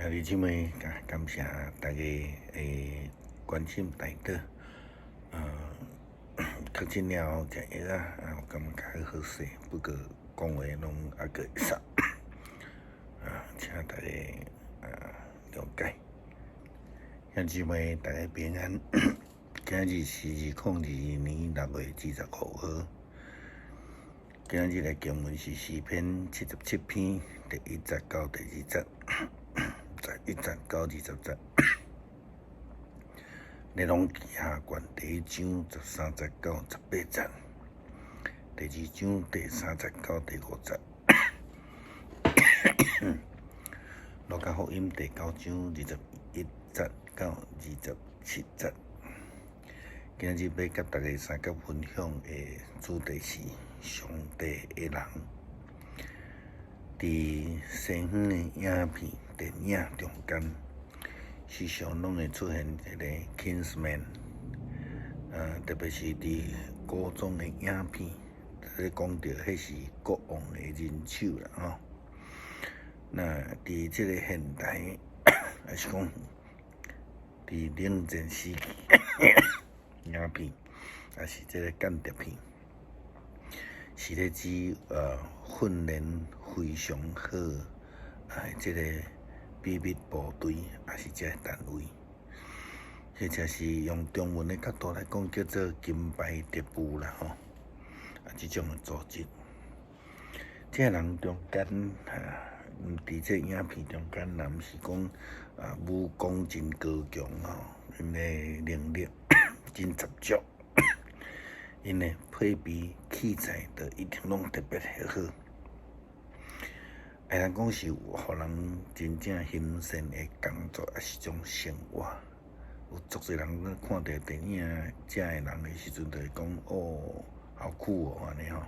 兄弟姊妹，感謝大家的關心代禱。確診了後食藥啊，啊，我感覺較好勢，不過講話攏猶閣會嗽。啊，請大家諒解。兄弟姊妹，大家平安。今日是2022年6月25號。今日的經文是詩篇77篇第1節到第2節，11節到20節。列王紀下卷第一章13節到18節，第二章第3節到第5節。路加福音第九章21節到27節。今日欲佮大家相佮分享的主題是上帝的人。佇西方的影片、電影中間，時常攏會出現一个 Kingsman，特別是佇古裝的影片，咧講著彼是國王的人手啦吼。那佇這个現代，抑是講佇冷戰時期影片，抑是這个間諜片，是咧指訓練非常好這个秘密部隊，抑是這个單位，或者是用中文的角度來講，叫做金牌特務啦吼。啊，這種的組織，這个人中間哈，佇這个影片中間，若毋是講武功真高強吼，𪜶的能力真十足，𪜶的配備器材都一定攏特別的好。會當講是有予人真正欣羨的工作，抑是種生活。有足濟人咧看著電影遮的人的時陣，就會講哦，好酷哦，按呢吼。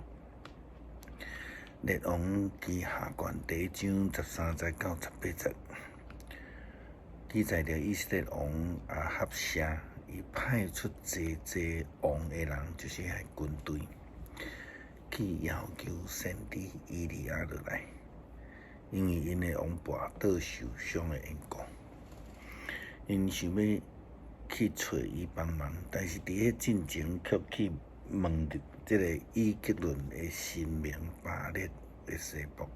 列王紀下卷第一章13節到18節，記載著以色列王亞哈謝，伊派出濟濟王的人，就是彼個軍隊，去要求先知以利亞落來，因為𪜶的王跋倒受傷的緣故，𪜶想欲去揣伊幫忙，但是佇彼進前卻去問著這个以革倫的神明巴力的西卜，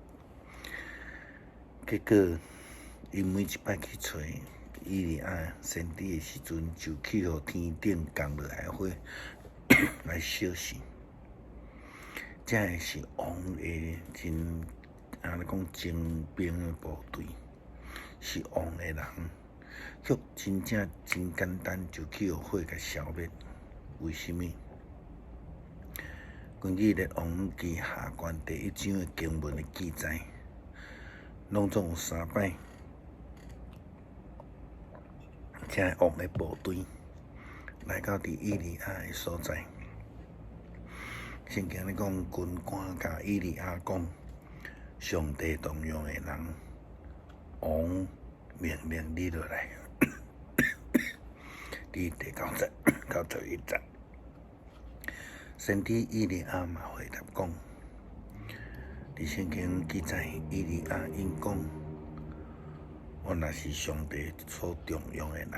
結果𪜶每一擺去揣以利亞先知的時陣，就去予天頂降落來的火來燒死。這个是王的真，按呢講精兵的部隊，是王的人，卻真正真簡單就去予火共消滅。為啥物？根據列王紀下卷第一章的經文的記載，攏總有三擺，這个王的部隊來到佇以利亞的所在。聖經咧講，軍官共以利亞講，上帝重用的人，王命令你落來。佇第9節到11節，先知以利亞嘛回答講，佇聖經記載，以利亞應講，我若是上帝所重用的人，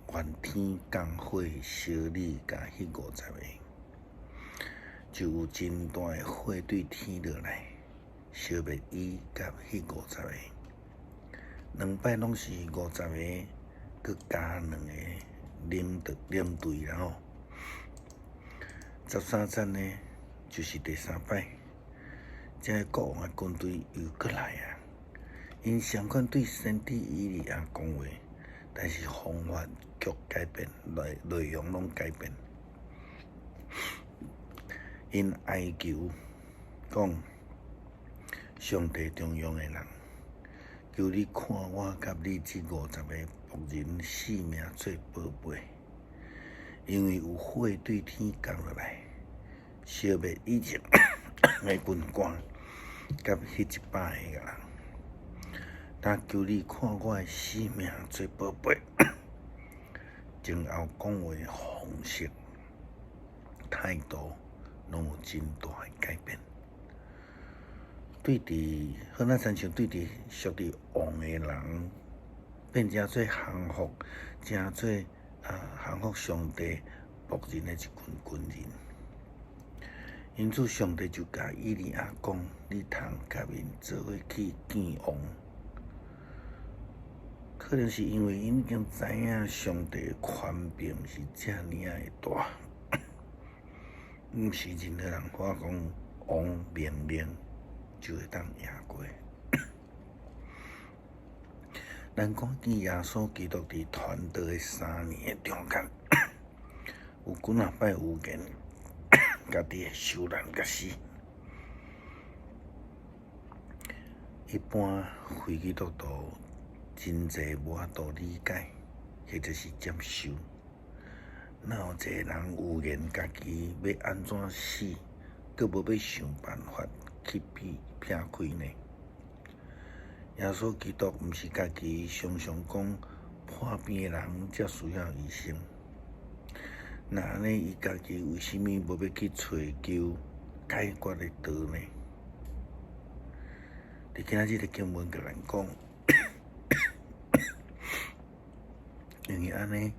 願天降火燒你佮彼50個，就有真大的火對天落來，燒滅伊佮彼50個。兩擺攏是50個，閣加兩個領隊領隊啦吼。13節呢，就是第三擺，這个國王的軍隊又閣來啊！𪜶相款對先知以利亞講話，但是方法卻改變，內容攏改變。𪜶哀求講，上帝重用的人，求你看我佮你這50個僕人性命做寶貝，因為有火對天降落來，燒滅以前的軍官佮彼100個人。但求你看我的性命做寶貝。前後講話方式、態度，攏有真大的改變。對佇好若親像對佇屬佇王的人，變成做降服，成做降服上帝僕人的一群軍人。因此，上帝就共以利亞講：你通共𪜶做伙去見王。可能是因為𪜶已經知影上帝的權柄是遮爾仔的大，毋是任何人話講王命令就會當贏過。咱看見耶穌基督佇傳道的3年的中間，有幾若擺預言家己會受難佮死。一般非基督徒真濟無法度理解，或者是接受。哪有一個人預言家己欲按怎死，閣無欲想辦法去避避開呢？耶穌基督毋是家己常常講破病的人才需要醫生。若按呢，伊家己為啥物無欲去揣求解決的道呢？佇今仔日的經文共咱講，因為按呢，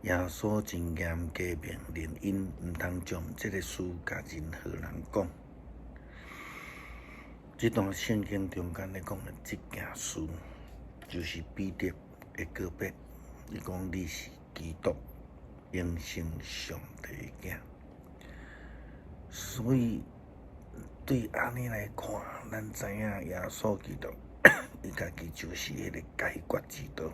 耶穌真嚴格命令𪜶毋通將這个事共任何人講。這段聖經中間咧講的這件事，就是彼得的告別。伊講你是基督，永生上帝的囝。所以對按呢來看，咱知影耶穌基督，伊家己就是彼个解決之道。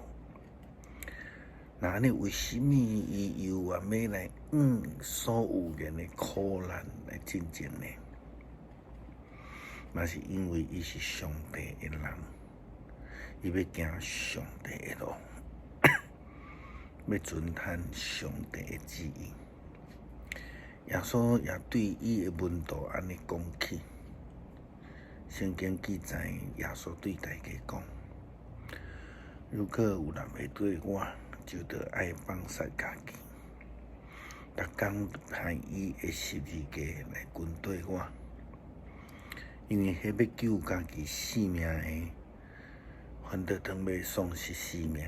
若按呢，為啥物伊猶原欲來向所預言的苦難來進前呢？嘛是因為伊是上帝的人，伊欲行上帝的路，欲遵行上帝的旨意。耶穌也對伊的門徒按呢講起。聖經記載，耶穌對大家講：如果有人欲綴我，就著愛放殺家己，逐工抬伊的十字架來跟綴我。因為彼欲救家己性命的，反倒轉欲喪失性命；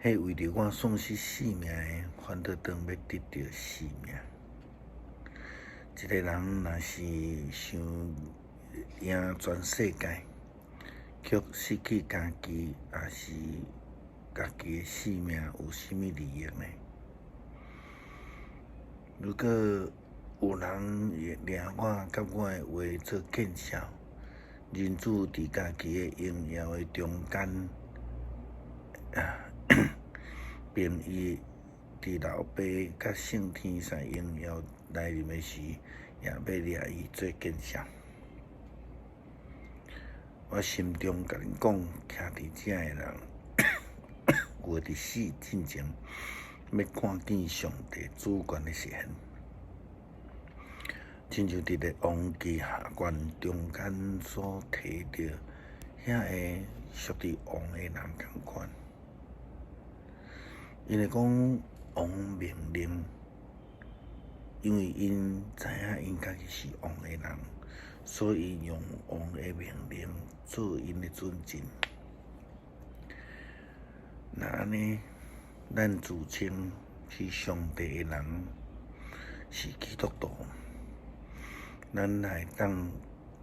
彼為著我喪失性命的，反倒轉欲得著性命。一个人若是想贏全世界，卻失去家己，抑是家己的性命，有啥物利益呢？如果有人掠我佮我的話做見笑，人子佇家己的榮耀的中間，並伊佇老爸佮聖天使榮耀來臨的時，也欲掠伊做見笑。我心中共恁講，徛佇遮的人，有的佇死進前，欲看見上帝主權的實現。親像佇咧王旗下權中間所提著遐个屬佇王的人仝款，𪜶會講王命令，因為𪜶知影𪜶家己是王的人，所以用王的命令做𪜶的準繩。若按呢，咱自稱是上帝的人，是基督徒。咱會當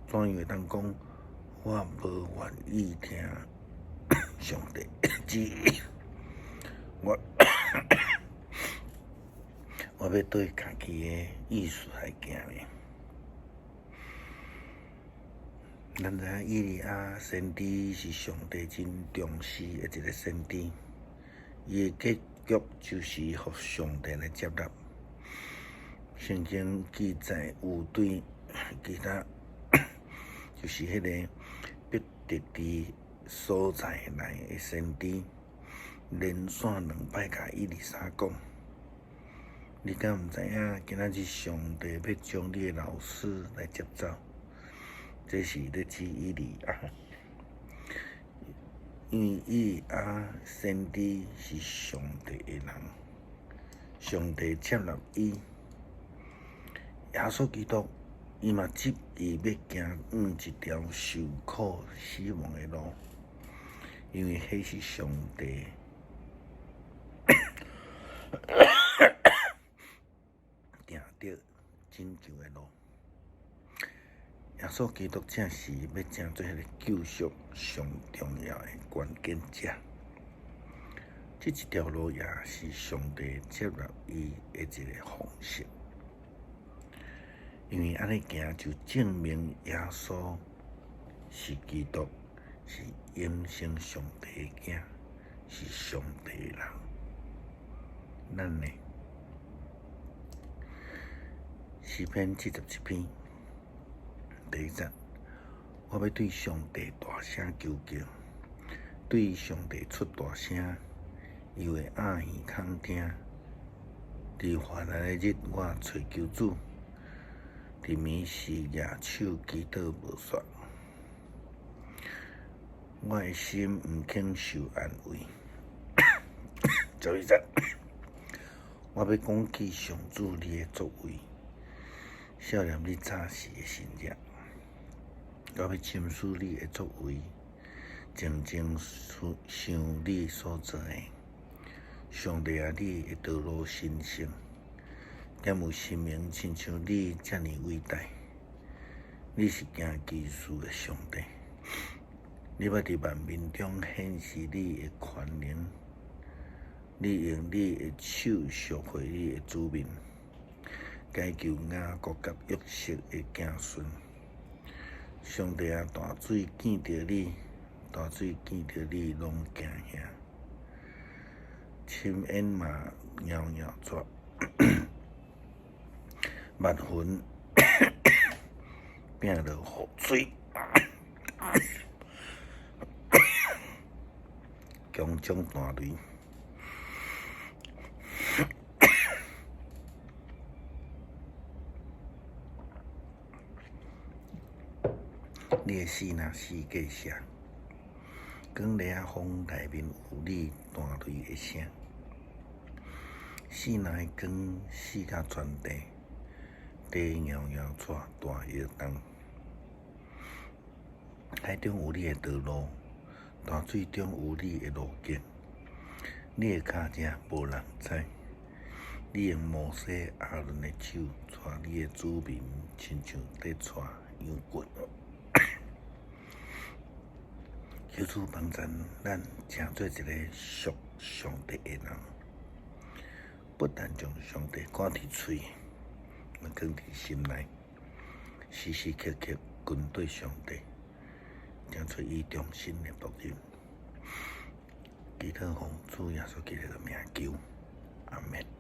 怎樣會當講？我無願意聽上帝旨意，我我欲綴家己的意思來行呢？咱知影以利亞先知是上帝真重視的一个先知，伊的結局就是予上帝來接納。聖經記載有對其他，就是彼个伯特利所在來的先知，連續兩擺共以利沙講：你敢毋知影？今仔日上帝欲將你的老師來接走，這是咧指以利亞，因為以利亞先知是上帝的人，上帝接納伊，耶穌基督。伊嘛執意欲行往一條受苦死亡的路，因為彼是上帝定著拯救的路。耶穌基督正是欲成做彼個救贖上重要的關鍵者。這一條路也是上帝接納伊的一个方式，因為按呢行就證明耶穌是基督，是永生上帝的囝，是上帝的人。咱呢？詩篇77篇第一節，我欲對上帝大聲求叫，對上帝出大聲，伊會掩耳空聽。佇患難的日，我揣求主；佇暝時舉手祈禱無煞。我的心毋肯受安慰。12節，我欲講起上主你的作為，數念你早時的神蹟。我欲深思你的作為，靜靜想你所做的。上帝啊，你的道路神聖，敢有神明親像你遮爾偉大？你是行奇事的上帝，你捌佇萬民中顯示你的權能，你用你的手贖回你的子民，解救雅各佮約瑟的子孫。上帝啊，大水見著你，大水見著你攏驚嚇，深淵嘛搖搖逝，密雲變落雨水，強將大雷。你的死若四界射，光掠仔風內面有你彈雷的聲，死若的光四甲全地，地搖搖逝，大搖動。海中有你的道路，大水中有你的路徑，你的跤跡無人知。你用摩西、亞倫的手，帶你的子民，親像佇帶羊群。求主幫助咱，成做一个屬上帝的人，不但將上帝掛佇喙，嘛囥佇心內，時時刻刻跟綴上帝，成做伊忠心的僕人。祈禱奉主耶穌基督的名求，阿們。